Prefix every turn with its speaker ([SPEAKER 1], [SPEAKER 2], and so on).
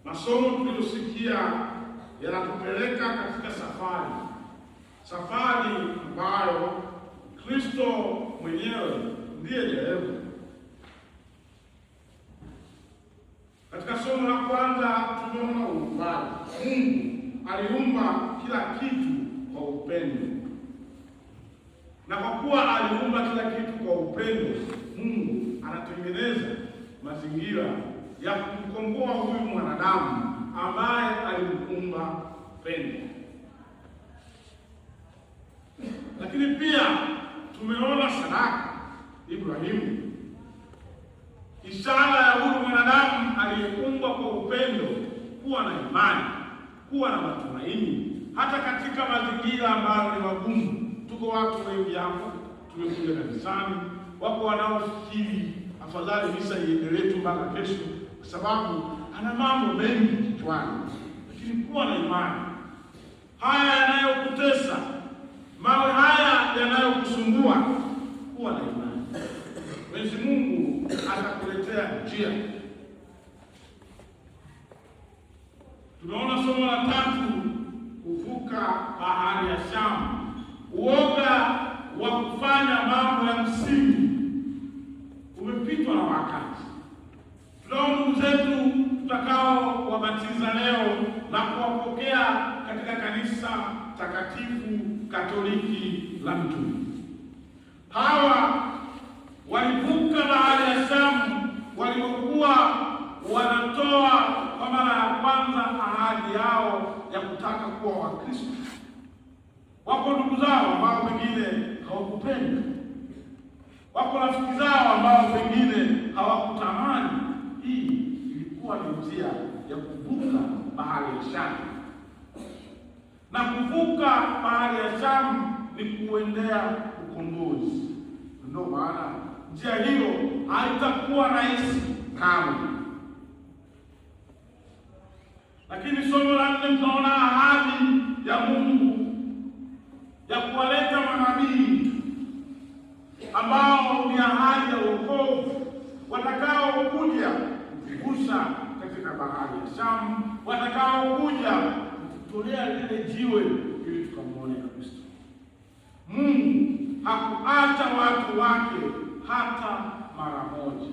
[SPEAKER 1] Masomo tuliyosikia yanatupeleka katika safari, safari ambayo Kristo mwenyewe ndiye dereva. Katika somo la kwanza tumeona uumbaji. Mungu aliumba kila kitu kwa upendo, na kwa kuwa aliumba kila kitu kwa upendo, Mungu anatengeneza mazingira ya kumkomboa huyu mwanadamu ambaye alimuumba upendo. Lakini pia tumeona sadaka Ibrahimu, ishara ya huyu mwanadamu aliyeumbwa kwa upendo, kuwa na imani, kuwa na matumaini hata katika mazingira ambayo ni magumu. Tuko watu wengi hapa, tumekuja kanisani, wako wanaofikiri afadhali misa iendelee tu mpaka kesho, kwa sababu ana mambo mengi kichwani. Lakini kuwa na imani, haya yanayokutesa, mawe haya yanayokusumbua, kuwa na imani, Mwenyezi Mungu atakuletea njia. Tunaona somo la tatu, kuvuka bahari ya Shamu. Uoga wa kufanya mambo ya msingi umepitwa na wakati. Tunao ndugu zetu tutakao wabatiza leo na kuwapokea katika kanisa takatifu Katoliki la Mtume. Hawa walivuka bahari ya Shamu waliokuwa wanatoa kwa mara ya kwanza ahadi yao ya kutaka kuwa Wakristo. Wako ndugu zao ambao pengine hawakupenda, wako rafiki zao ambao pengine hawakutamani. Hii ilikuwa ni njia ya kuvuka bahari ya Shamu, na kuvuka bahari ya Shamu ni kuendea ukombozi. Ndio maana njia hiyo haitakuwa rahisi kamwe. Lakini somo la nne, tunaona ahadi ya Mungu ya kuwaleta manabii ambao ni ahadi ya wokovu watakaokuja kutuvusha katika bahari ya Shamu, watakaokuja kututolea lile jiwe ili tukamwone Kristo. Mungu hakuacha watu wake hata mara moja.